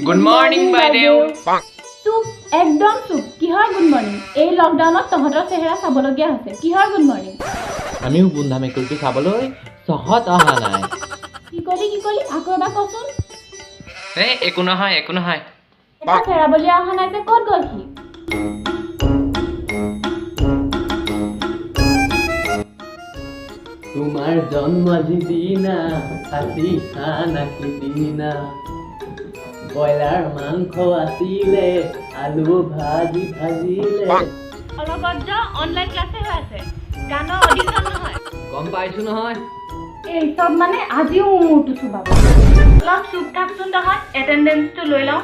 Good morning বাইদেউ। চুপ, একদম চুপ। কিহৰ গুড মৰ্ণিং? এই লকডাউনত তহঁতৰ চেহেৰা চাবলগীয়া হৈছে, কিহৰ গুড মৰ্ণিং? আমিও গোন্ধা মেকুৰীটো চাবলৈ চহত অহা নাই। কি কলি, কি কলি? আকৌ এবাৰ কচোন। এই একো নহয়, একো নহয়। এটা চেৰাবলীয়া অহা নাই যে, ক'ত গ'ল সি? তোমাৰ জন্ম যিদিনা, খাচী খানা সিদিনা, ব্ৰইলাৰ মাংস আছিলে, আলু ভাজি ভাজিলে। অলগদ্ধ, অনলাইন ক্লাছে হৈ আছে, গানৰ অডিশ্যন নহয়। গম পাইছো নহয়। এই চব মানে আজিও মোৰ মূৰটো চোবাব। অলপ চুপ থাকচোন তহঁত, এটেণ্ডেঞ্চটো লৈ লওঁ।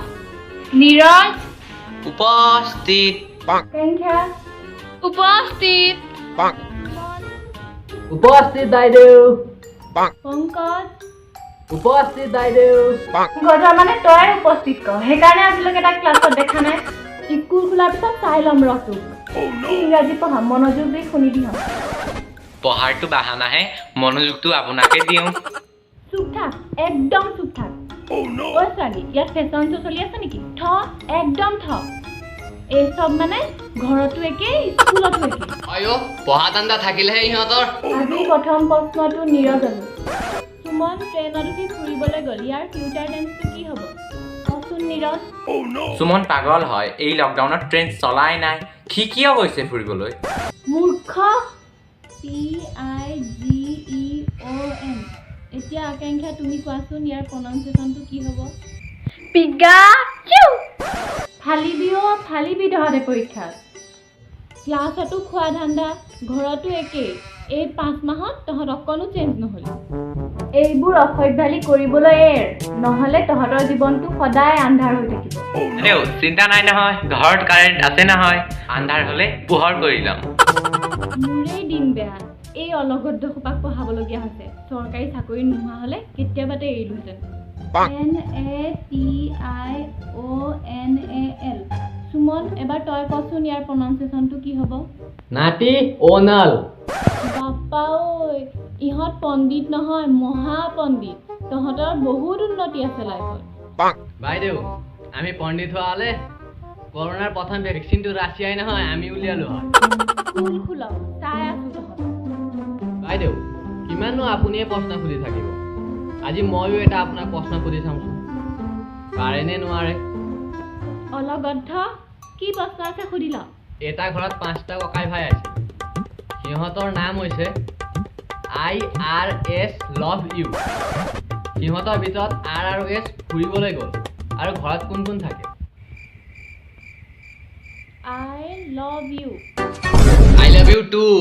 নীৰজ। উপস্থিত। আকাংক্ষা। উপস্থিত। উপস্থিত বাইদেউ। পংকজ। উপস্থিত বাইদেউ। গজা মানে তই উপস্থিত ক, সেইকাৰণে আজিলৈকে তাক ক্লাছত দেখা নাই। স্কুল খোলাৰ পিছত চাই ল'ম ৰ তোক। ইংৰাজী পঢ়া, মনোযোগ দি শুনিবি হঁ। পঢ়াৰটো বাহানাহে, মনোযোগটো আপোনাকে দিওঁ। চুপ থাক, একদম চুপ থাক। ঐ ছোৱালী, ইয়াত ফেশ্বন শ্ব' চলি আছে নেকি? থ, একদম থ। এই চব মানে ঘৰতো একেই, স্কুলতো একেই। আইঅ, পঢ়া ধান্দা থাকিলেহে ইহঁতৰ। আজি প্ৰথম প্ৰশ্নটো নীৰজলৈ। সুমন ট্ৰেইনত উঠি ফুৰিবলৈ গ'ল, ইয়াৰ ফিউচাৰ টেন্সটো কি হ'ব কচোন নীৰজ? সুমন পাগল হয়, এই লকডাউনত ট্ৰেইন চলাই নাই, সি কিয় গৈছে ফুৰিবলৈ? মূৰ্খ। PIGEON। এতিয়া আকাংক্ষা, তুমি কোৱাচোন ইয়াৰ প্ৰনাউন্সিয়েশ্যনটো কি হ'ব? পিগাচু। ফালিবি অ', ফালিবি তহঁতে পৰীক্ষাত। ক্লাছতো খোৱা ধান্দা, ঘৰতো একেই। এই 5 মাহত তহঁত অকণো চেঞ্জ নহ'লি। এইবোৰ অসভ্যালি কৰিবলৈ এৰ, নহ'লে তহঁতৰ জীৱনটো সদায় আন্ধাৰ হৈ থাকিব। বাইদেউ, চিন্তা নাই নহয়, ঘৰত কাৰেণ্ট আছে নহয়, আন্ধাৰ হ'লে পোহৰ কৰি ল'ম। মোৰেই দিন বেয়া, এই অলগদ্ধ সোপাক পঢ়াবলগীয়া হৈছে। চৰকাৰী চাকৰি নোহোৱা হ'লে কেতিয়াবাতে এৰিলোহেঁতেন। NATIONAL। Suman, এবাৰ তই কচোন ইয়াৰ প্ৰনাউন্সিয়েশ্যনটো কি হ'ব? নাতি অনাল। বাপ্পা ঐ, ইহঁত পণ্ডিত নহয়, মহা পণ্ডিত। তহঁতৰ বহুত উন্নতি আছে লাইফত। বাইদেউ, আমি পণ্ডিত হোৱা হ'লে কৰোণাৰ প্ৰথম ভেকচিনটো ৰাছিয়াই নহয়, আমি উলিয়ালো হয়। স্কুল খোলক, চাই আছো তহঁতক। বাইদেউ, কিমাননো আপুনিয়ে প্ৰশ্ন সুধি থাকিব? আজি ময়ো এটা আপোনাক প্ৰশ্ন সুধি চাওঁচোন, পাৰে নে নোৱাৰে। অলগদ্ধ, কি প্ৰশ্ন আছে সুধি ল। এটা ঘৰত পাঁচটা ককাই ভাই আছিল। সিহঁতৰ নাম হৈছে I R S love you. সিহঁতৰ ভিতৰত আৰ আৰু এছ ফুৰিবলৈ গ'ল আৰু ঘৰত কোন কোন থাকে? I love you. I love you too.